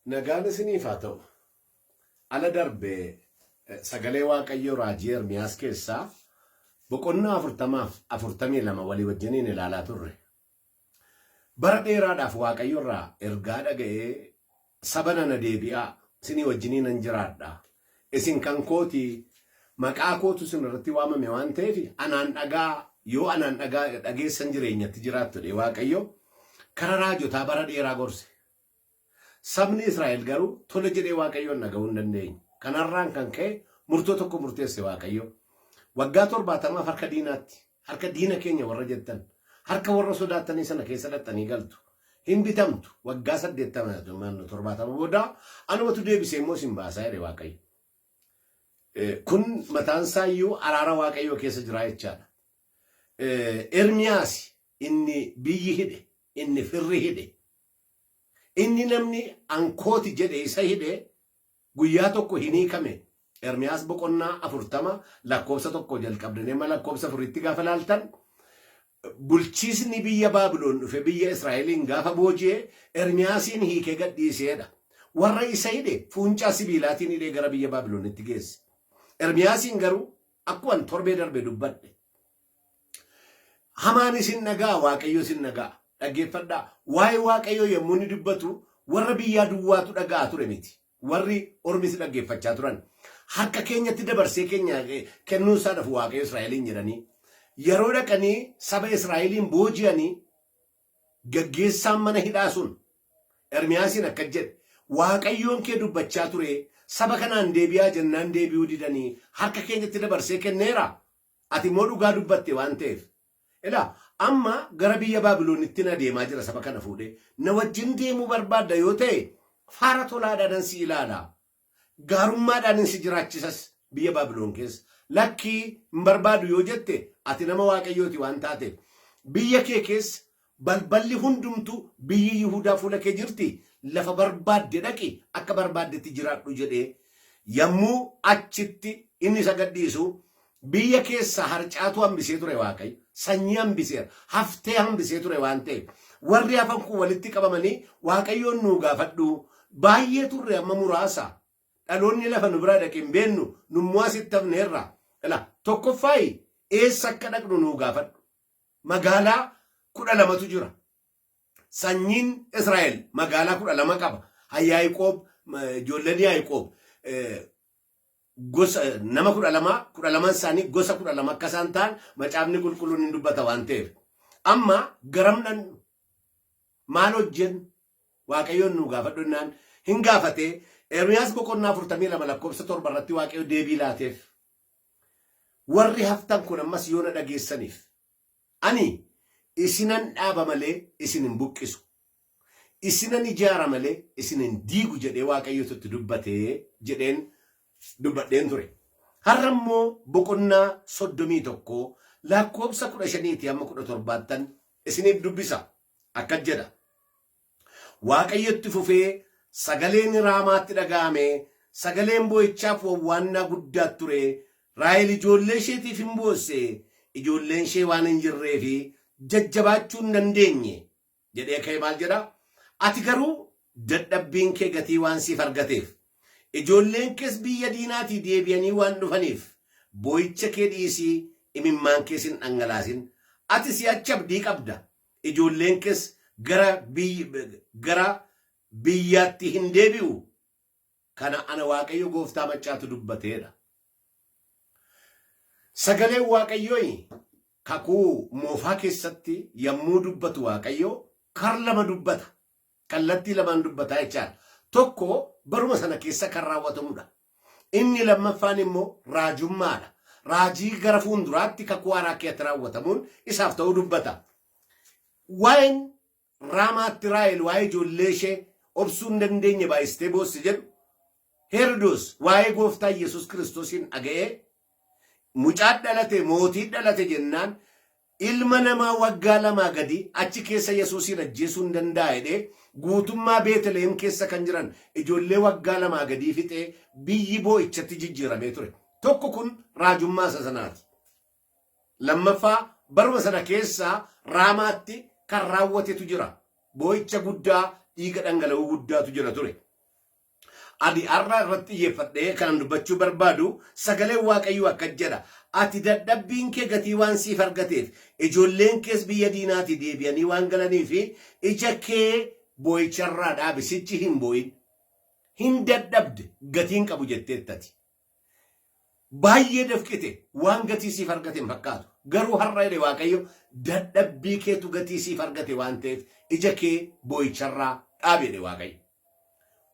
Nagaan isiniif haa ta'u. Ala darbe sagalee Waaqayyoo raajii Ermiyaas keessaa boqonnaa afurtamaaf 42 walii wajjiniin ilaalaa turre. Bara dheeraadhaaf Waaqayyo irraa ergaa dhaga'ee saba nana deebi'aa isinii wajjinii nan jiraadha. Isin kan kooti maqaa kootu isin irratti waamame waan ta'eef anaan dhagaa yoo anaan dhagaa dhageessan jireenyatti jiraattu jedhee Waaqayyo kara raajotaa bara dheeraa gorse. Sabni Israa'el garuu tole jedhee Waaqayyoon dhaga'uu hin dandeenye. Kanarraan kan ka'e murtoo tokko murteesse Waaqayyo. Waggaa 70f harka diinaatti, harka diina keenya warra jettan, harka warra sodaattanii sana keessa dhaqxanii galtu. Hin bitamtu. Waggaa 80, 70 booda anumatu deebisee immoo isin baasaa jedhe Waaqayyo. Kun mataan isaa iyyuu araara Waaqayyoo keessa jira jechaadha. Ermiyaas inni biyyi hidhe, inni firri hidhe, Inni namni ankooti jedhe isa hidhe guyyaa tokko hin hiikame. Ermiyaas boqonnaa 40 lakkoofsa 1 jalqabdanii amma lakkoofsa 4tti gaafa laaltan bulchiisni biyya Baabiloon dhufe biyya Israa'eliin gaafa booji'e Ermiyaasiin hiikee gadhiiseedha. Warra isa hidhe fuuncaa sibiilaatiin hidhee gara biyya Baabiloonitti geesse. Ermiyaasiin garuu akkuman torbee darbe dubbadhe Hamaan isin dhaga'a, Waaqayyo isin dhaga'a. Dhaggeeffadhaa. Waa'ee Waaqayyoo yommuu inni dubbatu warra biyyaa duwwaatu dhaga'a ture miti. Warri ormis dhaggeeffachaa turan. Harka keenyatti dabarsee keenya kennuun isaa dhafu Waaqayyo Israa'eliin jedhanii. Yeroo dhaqanii saba Israa'eliin booji'anii gaggeessaan mana hidhaa sun Ermiyaasiin akkas jedhe, Waaqayyoon kee dubbachaa ture, saba kanaan deebi'aa jennaan deebi'uu didanii harka keenyatti dabarsee kenneera. Ati immoo dhugaa dubbatte waan ta'eef. Ilaa, amma gara biyya Baabilonittin adeemaa jira saba kana fuudhee. Na wajjin deemuu barbaadda yoo ta'e, faara tolaadhaanan si ilaala. Gaarummaadhaanin si jiraachisas biyya Baabilon keessa. Lakkii hin barbaadu yoo jette, ati nama Waaqayyooti waan taateef. Biyya kee keessa balballi hundumtuu biyyi Yihudaa fuula kee jirti, lafa barbaadde dhaqi, akka barbaaddetti jiraadhu jedhee yammuu achitti inni isa gadhiisu biyya keessaa harcaatuu hambisee ture Waaqayyo. Sanyii hambiseera, haftee hambisee ture waan ta'eef. Warri hafan kun walitti qabamanii Waaqayyoon nuu gaafadhu, baay'ee turre amma muraasa. Dhaloonni lafa nu biraa dhaqe hin beennu, nummoo asitti hafneerra. Ilaa, tokkoffaayi eessa akka dhaqnu nuu gaafadhu. Magaalaa 12tu jira. Sanyiin Israa'el magaalaa 12 qaba. Ha Yaaqoob, ijoolleen Yaaqoob gosa nama 12, 12 isaanii gosa 12 akka isaan ta'an macaafni qulqulluun hin dubbata waan ta'eef. Amma garam dhannu? Maal hojjennu? Waaqayyoon nuu gaafadhu jennaan hin gaafatee Ermiyaas boqonnaa 42 lakkoofsa 7 irratti Waaqayyo deebii laateef. Warri haftan kun ammas yoo na dhageessaniif, ani isinan dhaaba malee isin hin buqqisu, isinan ijaara malee isin hin diigu jedhee Waaqayyotu itti dubbate jedheen dubbadheen ture. Har'a immoo boqonnaa 31 lakkoobsa 15 hamma 17ttan isiniif dubbisa. Akkas jedha. Waaqayyo itti fufee sagaleen Raamaatti dhaga'ame, sagaleen boo'ichaaf wawwaannaa guddaa ture, Raahel ijoollee isheetiif hin boosse, ijoolleen ishee waan hin jirreef jajjabaachuu hin dandeenye jedhee ka'e maal jedha? Ati garuu dadhabbiin kee gatii waan siif argateef, ijoolleen kees biyya diinaatii deebi'anii waan dhufaniif, boo'icha kee dhiisii imimmaan kees hin dhangalaasin. Ati si'achi abdii qabda, ijoolleen kees gara gara biyyaatti hin deebi'u. Kana ana Waaqayyo gooftaa maccaatu dubbateedha. Sagaleen Waaqayyoo kakuu moofaa keessatti yommuu dubbatu Waaqayyo kar lama dubbata. Kallattii lamaan dubbataa jechaadha. Tokko baruma sana keessa kan raawwatamudha. Inni lammaffaan immoo raajummaadha. Raajii gara fuulduraatti kakuu haaraa keessatti raawwatamuun isaaf ta'uu dubbata. Waa'een Raamaatti Raahel waa'ee ijoollee ishee obsuu hin dandeenye baay'istee boosse jedhu Herodoos waa'ee gooftaa Yesuus Kiristoosiin dhaga'ee mucaa dhalate mootii dhalate jennaan ilma namaa waggaa lamaa gadi achi keessa Yesuusiin ajjeesuu hin danda'a jedhee guutummaa Beeteliheem keessa kan jiran ijoollee waggaa lamaa gadii fixee biyyi boo'ichatti jijjiiramee ture. Tokko kun raajummaa isa sanaati. Lammaffaa baruma sana keessa Raamaatti kan raawwatetu jira. Boo'icha guddaa dhiiga dhangala'uu guddaatu jira ture. Ani har'a irratti xiyyeeffadhee kanan dubbachuu barbaadu sagaleen Waaqayyoo akkas jedha. Ati dadhabbiin kee gatii waan siif argateef, ijoolleen kees biyya diinaatii deebi'anii waan galaniif, ija kee boo'icharraa dhaabi, sichi hin boo'in. Hin dadhabde, gatiin qabu jetteetta ati. Baay'ee dafqite, waan gatii siif argate hin fakkaatu. Garuu har'a jedhe Waaqayyo, dadhabbii keetu gatii siif argate waan ta'eef ija kee boo'icharraa dhaabi jedhe Waaqayyo.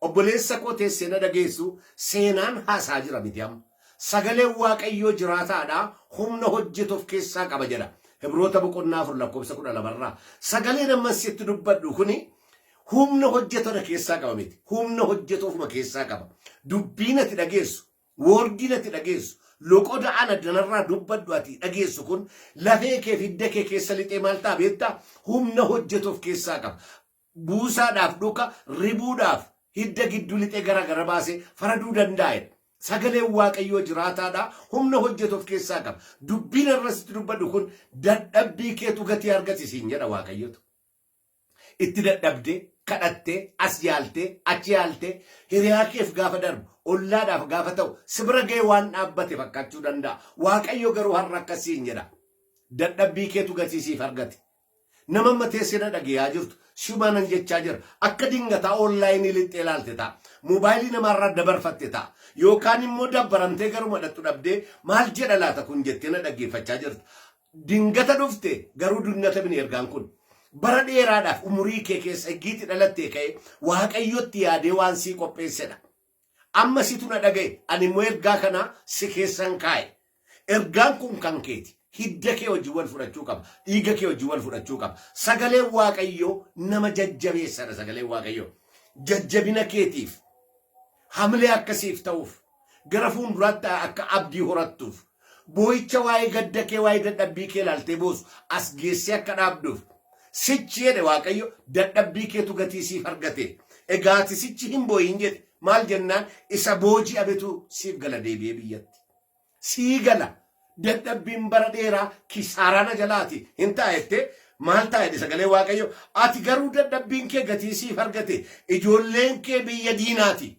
Obboleessa koo teessee na dhageessu seenaan haasaa jira miti amma. Sagaleen Waaqayyoo jiraataadha, humna hojjetu of keessaa qaba jedha. Hibroota boqonnaa 4 lakkoofsa 12 irraa. Sagaleen amma sitti dubbadhu kuni Humna hojjetu ana keessaa qaba miti. Humna hojjetu ofuma keessaa qaba. Dubbiin ati dhageessu, woordiin ati dhageessu, loqoda ana danarraa dubbadhu ati dhageessu kun lafee kee fi hidda kee keessa lixee maal ta'a beektaa? Humna hojjetu of keessaa qaba. Buusaadhaaf dhuka, ribuudhaaf hidda gidduu lixee gara gara baasee faraduu danda'a jedha. Sagaleen Waaqayyoo jiraataadha, humna hojjetu of keessaa qaba. Dubbiin har'a sitti dubbadhu kun dadhabbii keetu gatii argate siin jedha Waaqayyotu. Itti dadhabdee, kadhattee, as yaaltee, achi yaaltee, hiriyaa keef gaafa darbu, ollaadhaaf gaafa ta'u, si bira ga'ee waan dhaabbate fakkaachuu danda'a. Waaqayyo garuu har'a akkas siin jedha. Dadhabbii keetu gatii siif argate. Nama amma teessee na dhageeyaa jirtu, siumaa nan jechaa jira. Akka dingataa onlaayinii lixxee ilaalte ta'a. Moobaayilii namaarraa dabarfatte ta'a. Yookaan immoo dabbaramtee garuma dhaqxu dhabdee maal jedha laata kun jettee na dhaggeeffachaa jirta. Dingata dhufte garuu dingata mini ergaan kun. Bara dheeraadhaaf umurii kee keessa eggiitti dhalattee ka'ee Waaqayyotti yaadee waan sii qopheessedha. Amma situ na dhaga'e ani immoo ergaa kana si keessan kaa'e. Ergaan kun kan keeti. Hidda kee wajjin wal fudhachuu qaba. Dhiiga kee wajjin wal fudhachuu qaba. Sagaleen Waaqayyoo nama jajjabeessadha sagaleen Waaqayyoo. Jajjabina keetiif hamlee akka siif ta'uuf gara fuulduraatti akka abdii horattuuf Boo'icha waa'ee gadda kee waa'ee dadhabbii kee ilaaltee boosu as geessee akka dhaabduuf sichi jedhe Waaqayyo dadhabbii keetu gatii siif argate. Egaa ati sichi hin boo'in jedhe. Maal jennaan isa booji'ametu siif gala deebi'ee biyyatti. Sii gala. Dadhabbiin bara dheeraa kisaaraa na jalaati hin ta'a jettee maal ta'a jedhe sagalee Waaqayyo. Ati garuu dadhabbiin kee gatii siif argate. Ijoolleen kee biyya diinaati.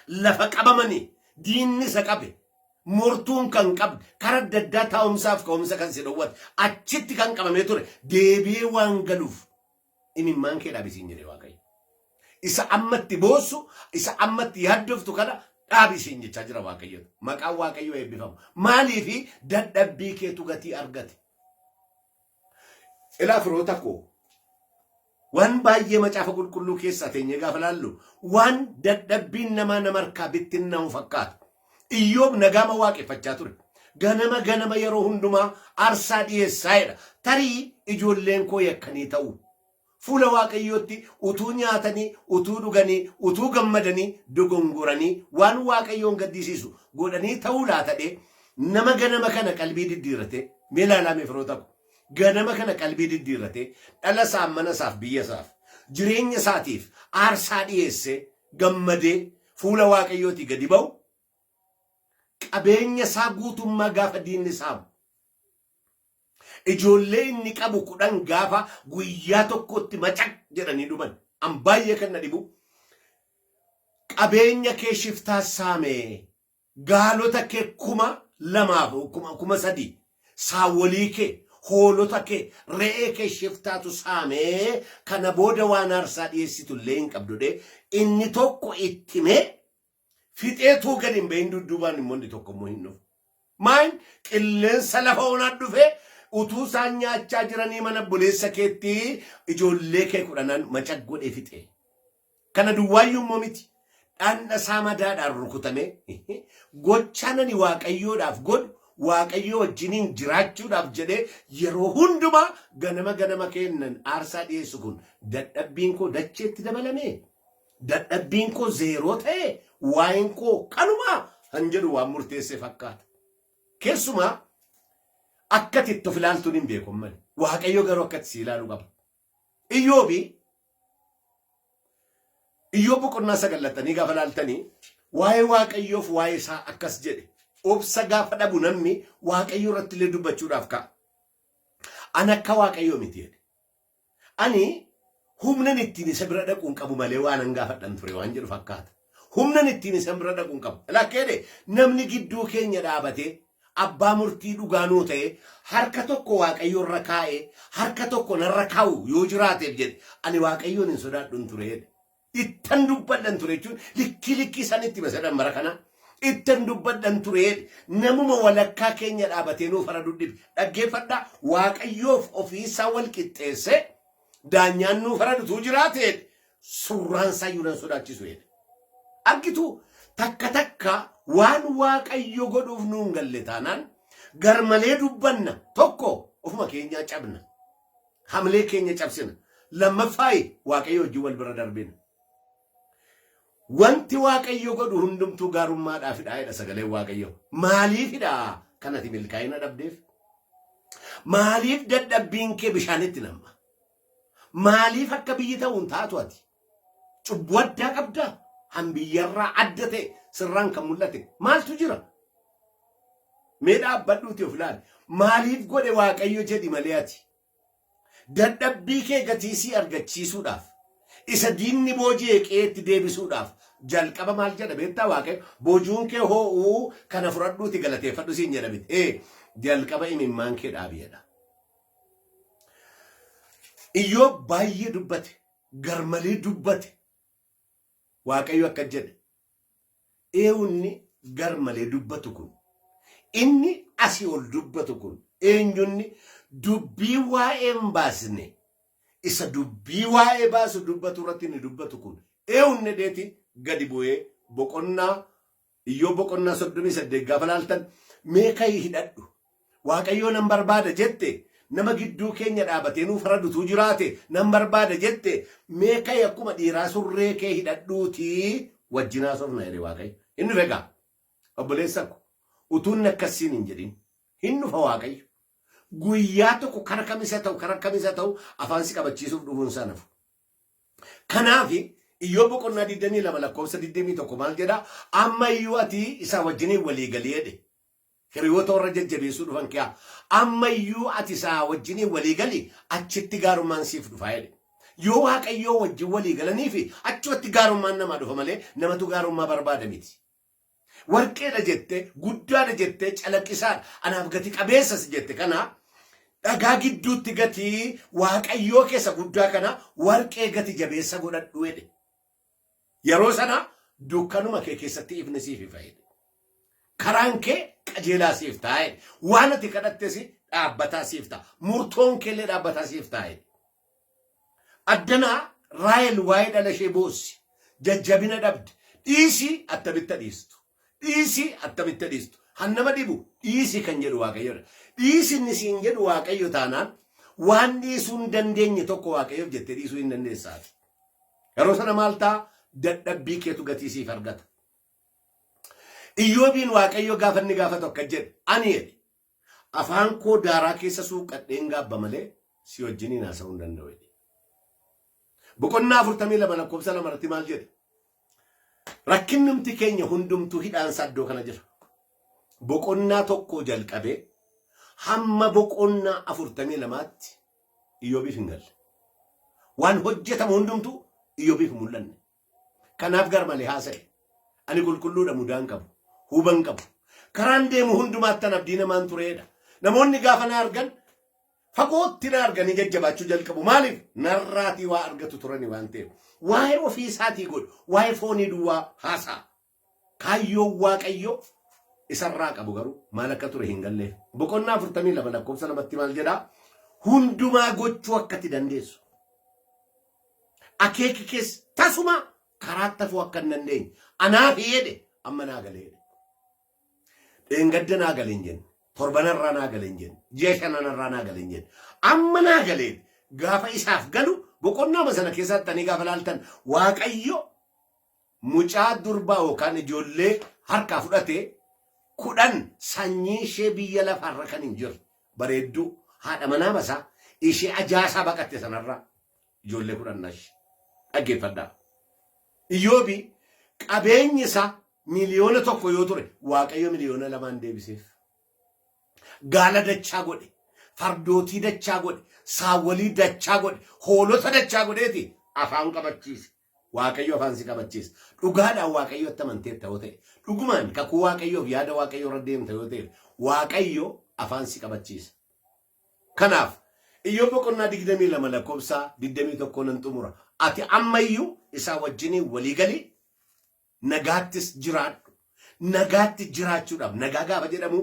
lafa qabamanii diinni isa qabe mortuun kan qabde kara adda addaa taa'umsaaf ka'umsa kan si dhowwate achitti kan qabamee ture deebi'ee waan galuuf imimmaan kee dhaabi siin jedhe Waaqayyo. Isa ammatti boossu, isa ammatti yaaddoftu kana dhaabi siin jechaa jira Waaqayyo. Maqaan Waaqayyoo eebbifamu. Maaliifi dadhabbii keetu gatii argate. Ilaa firoota koo waan baay'ee macaafa qulqulluu keessaa teenyee gaafa laallu waan dadhabbiin namaa nama harkaa bittinnaa'u fakkaata. Iyyoob nagaama waaqeffachaa ture. Ganama ganama yeroo hundumaa aarsaa dhiyeessaa jedha. Tarii ijoolleen koo yakkanii ta'u. Fuula Waaqayyootti utuu nyaatanii, utuu dhuganii, utuu gammadanii, dogongoranii waan Waaqayyoon gaddisiisu godhanii ta'uu laatadhee nama ganama kana qalbii diddiirratee mee ilaalaa mee firoota ko ganama kana qalbii diddiirratee dhala isaaf mana isaaf biyya isaaf jireenya isaatiif aarsaa dhiyeessee gammadee fuula Waaqayyootii gadi ba'u qabeenya isaa guutummaa gaafa diinni saamu Ijoollee inni qabu 10 gaafa guyyaa tokkotti macaq jedhanii dhuman. An baay'ee kan na dhibu qabeenya kee shiftaa saame gaalota kee 2000 3000 saawwolii kee hoolota kee re'ee kee shiftaatu saame kana booda waan aarsaa dhiyeessitu illee hin qabdu dhee inni tokko itti himee fixee tuu gad hin bahin dudduubaan immoo inni tokko immoo hin dhufu. Maal qilleensa lafa onaa dhufe utuu isaan nyaachaa jiranii mana obboleessa keetti ijoollee kee kudhanan macaq godhee fixe. Kana duwwaayyuu immoo miti. Dhandha isaa madaadhaan rukutamee gochaan ani waaqayyoodhaaf godhu waaqayyoo wajjiniin jiraachuudhaaf jedhee yeroo hundumaa ganama ganama kennan aarsaa dhiyeessu kun dadhabbiin koo dacheetti dabalamee Dadhabbiin koo zeeroo ta'e waa'een koo kanumaa kan jedhu waan murteesse fakkaata. Keessumaa akka ati itti of ilaaltuun hin beeku ammani. Waaqayyo garuu akka itti si ilaalu qaba. Iyyoobi Iyyoob boqonnaa sagallattanii gaafa ilaaltanii waa'ee Waaqayyoof waa'ee isaa akkas jedhe. Obsa gaafa dhabu namni Waaqayyo irratti illee dubbachuudhaaf ka'a. Ani akka Waaqayyoo miti jedhe. Ani humnan ittiin isa bira dhaqu hin qabu malee waanan gaafadhan ture waan jedhu fakkaata. Humnan ittiin isan bira dhaqu hin qabu. Lakkeedhe namni gidduu keenya dhaabatee abbaa murtii dhugaa nuu ta'e harka tokko Waaqayyo irra kaa'ee harka tokko narra kaa'u yoo jiraateef jedhe ani Waaqayyoon hin sodaadhun ture jedhe. Ittan dubbadhan ture jechuun likkii likkii isaan itti masadhan bara kana. Ittan dubbadhan ture jedhe. Namuma walakkaa keenya dhaabatee nuu faradu dhibe. Dhaggeeffadhaa Waaqayyoof ofiisaa wal qixxeessee daanyaan nuu faradutu jiraate jedhe. Surraan isaa iyyuu nan sodaachisu jedhe. Argitu takka takka waan Waaqayyo godhuuf nuun galle taanaan garmalee dubbanna tokko ofuma keenyaa cabna. Hamlee keenya cabsina. Lammaffaayi Waaqayyo wajjin wal bira darbina. Wanti Waaqayyo godhu hundumtuu gaarummaadhaafidha jedha sagaleen Waaqayyo. Maaliifidha kan ati milkaa'ina dhabdeef? Maaliif dadhabbiin kee bishaanitti namma? Maaliif akka biyyi ta'u hin taatu ati? Cubbuu addaa qabdaa? Hambiyyarraa adda ta'e sirraan kan mul'ate maaltu jira? Mee dhaabbadhuuti of ilaali. Maaliif godhe Waaqayyo jedhi malee ati? Dadhabbii kee gatii sii argachiisuudhaaf, isa diinni booji'e qe'eetti deebisuudhaaf jalqaba maal jedha beektaa Waaqayyo? Boojuun kee hoo'uu kana fudhadhuuti galateeffadhu siin jedha miti. Ee jalqaba imimmaan kee dhaabi jedha. Iyyoob baay'ee dubbate, garmalee dubbate. Waaqayyo akkas jedhe. Eenyunni garmalee dubbatu kun, inni asii ol dubbatu kun, eenyunni dubbii waa'ee hin baasne, isa dubbii waa'ee baasu dubbatu irratti inni dubbatu kun, eenyunni deeti gadi bu'ee boqonnaa Iyyoob boqonnaa 38 gaafa laaltan mee ka'i hidhadhu. Waaqayyoo nan barbaada jette nama gidduu keenya dhaabatee nuu faradutuu jiraate nan barbaada jette mee ka'i akkuma dhiiraa surree kee hidhadhuutii wajjin haasofna jedhe Waaqayyo. Hin dhufe egaa obboleessa ko utuu inni akkas siin hin jedhin hin dhufa Waaqayyo. Guyyaa tokko kara kamisa ta'u kara kamisa ta'u afaan si qabachiisuuf dhufuun isaa nafu. Kanaaf Iyyoob boqonnaa 22 lakkoofsa 21 maal jedha? Amma iyyuu ati isaa wajjiniin walii galii jedhe. Hiriyoota warra jajjabeessuu dhufan kiyaa. Amma iyyuu ati isaa wajjiniin walii gali achitti gaarummaan siif dhufa jedhe. Yoo Waaqayyoo wajjin walii galanii fi achumatti gaarummaan namaa dhufa malee namatu gaarummaa barbaada miti. Warqeedha jette, guddaadha jette, calaqqisaadha, anaaf gati qabeessas jette kana dhagaa gidduutti gatii Waaqayyoo keessa guddaa kana warqee gati jabeessa godhadhu jedhe. Yeroo sana dukkanuma kee keessatti ifni siif ifa jedhe. Karaan kee qajeelaa siif ta'a jedhe. Waan ati kadhattes dhaabbataa siif ta'a. Murtoon kee illee dhaabbataa siif ta'a jedhe. Addanaa Raahel waa'ee dhala ishee boossi. Jajjabina dhabde. Dhiisi attamitta dhiistu. Dhiisi attamitta dhiistu. Han nama dhibu dhiisi kan jedhu Waaqayyodha. Dhiisi inni siin jedhu Waaqayyo taanaan waan dhiisuu hin dandeenye tokko Waaqayyoof jettee dhiisuu hin dandeessaati. Yeroo sana maal ta'a? Dadhabbii keetu gatii siif argata. Iyyoobiin Waaqayyo gaafa inni gaafatu akka jedhe ani jedhe Afaan koo daaraa keessa suuqqadheen gaabba malee si wajjiniin haasa'uu hin danda'u jedhe. Boqonnaa 42 lakkoofsa 2 irratti maal jedhe? Rakkinnumti keenya hundumtuu hidhaansaa iddoo kana jira. Boqonnaa tokkoo jalqabee hamma boqonnaa 42tti Iyyoobiif hin galle. Waan hojjetamu hundumtuu Iyyoobiif hin mul'anne. Kanaaf gar malee haasa'e. Ani qulqulluudha mudaa hin qabu. Huba hin qabu. Karaan deemu hundumaattan abdii namaan tureedha. Namoonni gaafa na argan fagootti na arganii jajjabaachuu jalqabu. Maaliif? Narraatii waa argatu turani waan ta'eef. Waa'ee ofii isaatii godhu. Waa'ee foonii duwwaa haasa'a. Kaayyoon Waaqayyo isarraa qabu garuu maal akka ture hin galleef. Boqonnaa 42 lakkoofsa lamatti maal jedhaa? Hundumaa gochuu akka ati dandeessu. Akeeki kees tasuma karaatti hafuu akka hin dandeenye. Anaaf jedhe amma naa galee jedhe. Dheengadda naa galee hin jenne. Torbanarraa naa galee hin jenne. Ji'a shananarraa naa galee hin jenne. Amma naa galee gaafa isaaf galu boqonnaama sana keessatti ani gaafa laaltan Waaqayyo mucaa durbaa yookaan ijoollee harkaa fudhate 10 sanyii ishee biyya lafaarra kan hin jirre bareedduu haadha manaa masaa ishee ajaasaa baqatte sanarraa ijoollee 10 nashi dhaggeeffadhaa. Iyyoobi qabeenyi isaa 1,000,000 yoo ture Waaqayyo 2,000,000 deebiseef. Gaala dachaa godhe, fardootii dachaa godhe, saawwalii dachaa godhe, hoolota dachaa godheeti afaan qabachiise. Waaqayyo afaan si qabachiisa. Dhugaadhaan Waaqayyotti amanteetta yoo ta'e, dhugumaan kakuu Waaqayyoof yaada Waaqayyoo irra deemta yoo ta'e, Waaqayyo afaan si qabachiisa. Kanaaf, Iyyoob boqonnaa 22 lakkoofsa 21 nan xumura. Ati ammayyuu isaa wajjiniin walii gali, nagaattis jiraadhu. Nagaatti jiraachuudhaaf, nagaa gaafa jedhamu,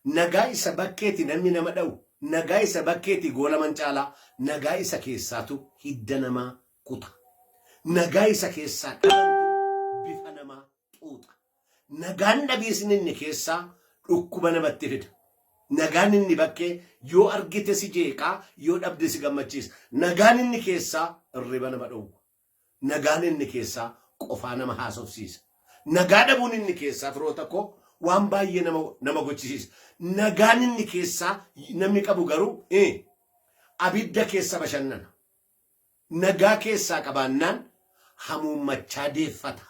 nagaa isa bakkeeti namni nama dha'u, nagaa isa bakkeeti goolaman caalaa, nagaa isa keessaatu hidda namaa kuta. Nagaa isa keessaa dhabantu bifa namaa xuuxa. Nagaan dhabiisni inni keessaa dhukkuba namatti fida. Nagaan inni bakkee yoo argite si jeeqaa, yoo dhabde si gammachiisa. Nagaan inni keessaa irriba nama dhowwa. Nagaan inni keessaa qofaa nama haasofsiisa. Nagaa dhabuun inni keessaa firoota koo waan baay'ee nama, nama gochisiisa. Nagaan inni keessaa namni qabu garuu eh, abidda keessa bashannana. Nagaa keessaa qabaannaan hamuummachaa deeffata.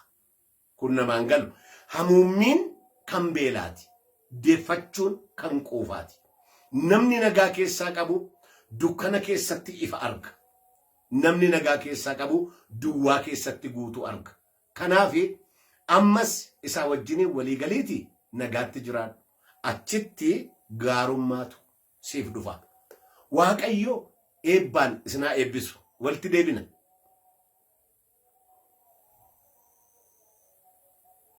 Kun namaan galu. Hamuummiin kan beelaati. Deeffachuun kan quufaati. Namni nagaa keessaa qabu dukkana keessatti ifa arga. Namni nagaa keessaa qabu duwwaa keessatti guutuu arga. Kanaaf ammas isaa wajjiniin walii galiitii nagaatti jiraadhu. Achitti gaarummaatu siif dhufa. Waaqayyo eebbaan isin haa eebbisu. Walitti deebina.